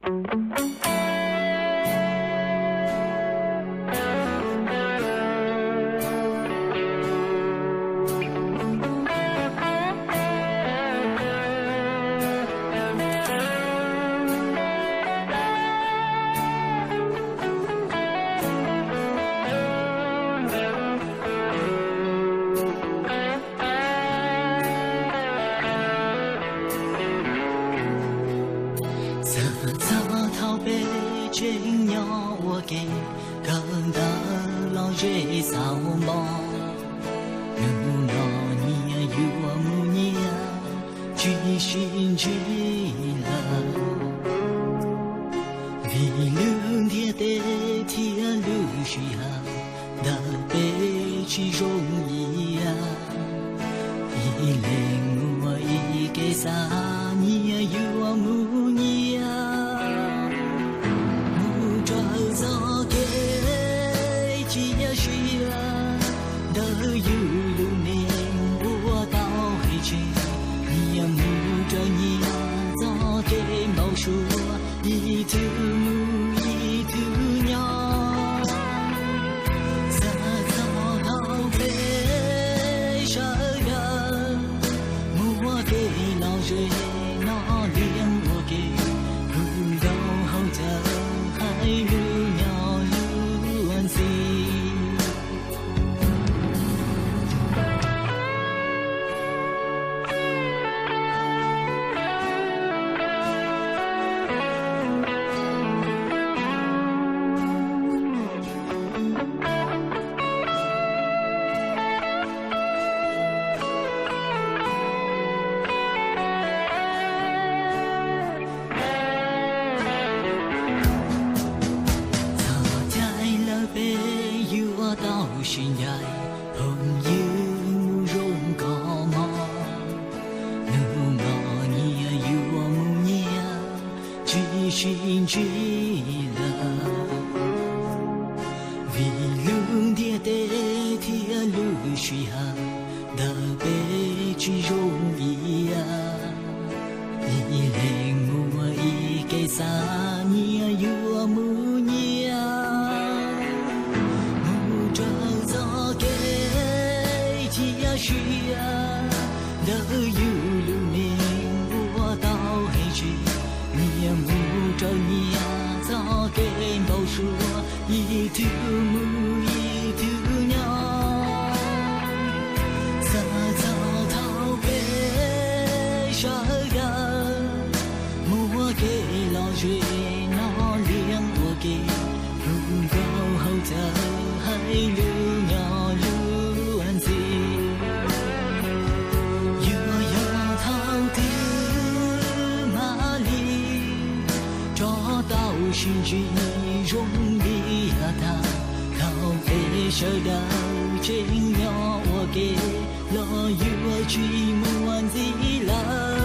Txog thaum peb tseem nyob ua ke, kawm ntawv los ze xaus npo. Hnub no nyias yuav mus nyias, tsis sib ntsib lawm. Vim lub ntiaj teb thiab lub sij hawm ntawm peb tsis zoo li yam. Ib leeg muaj ib kev xav, nyias yuav mus nyias, mus raws txoj kev cia siab. Ntawm yus lub neej ua tau hais tias, nyias mus raws nyias txoj kev npau suav, ib tug mus ib tug nyob. Txog thaum peb sawv daws muaj kev lom zem, noj liaj ua ke, kuj nkaus hauv cawv hais lus nyob luag ntxhi. Txog caij lawm peb yuav tau sib ncaim, phooj ywg mus zoo kho mob. Hnub no nyias yuav mus nyias, tsis sib ntsib lawm. Vim lub ntiaj teb thiab lub sij hawm ntawm peb tsis zoo li yam. Ib leeg muaj ib kev xav, nyias yuav mus nyias, mus raws txoj kev cia siab. Ntawm yus lub neej ua tau hais tias, nyias mus raws nyias txoj kev npau suav, ib tug mus ib tug nyob. Txog thaum peb sawv daws muaj kev lom zem, noj liaj ua ke, kuj nkaus hauv cawv hais lus nyob luag ntxhi. Yuav yog thaum twg mam li rov tau sib ntsib zoo li yav tag, thaum peb sawv daws tseem nyob ua ke, los yuav tsis muaj ntxiv lawm.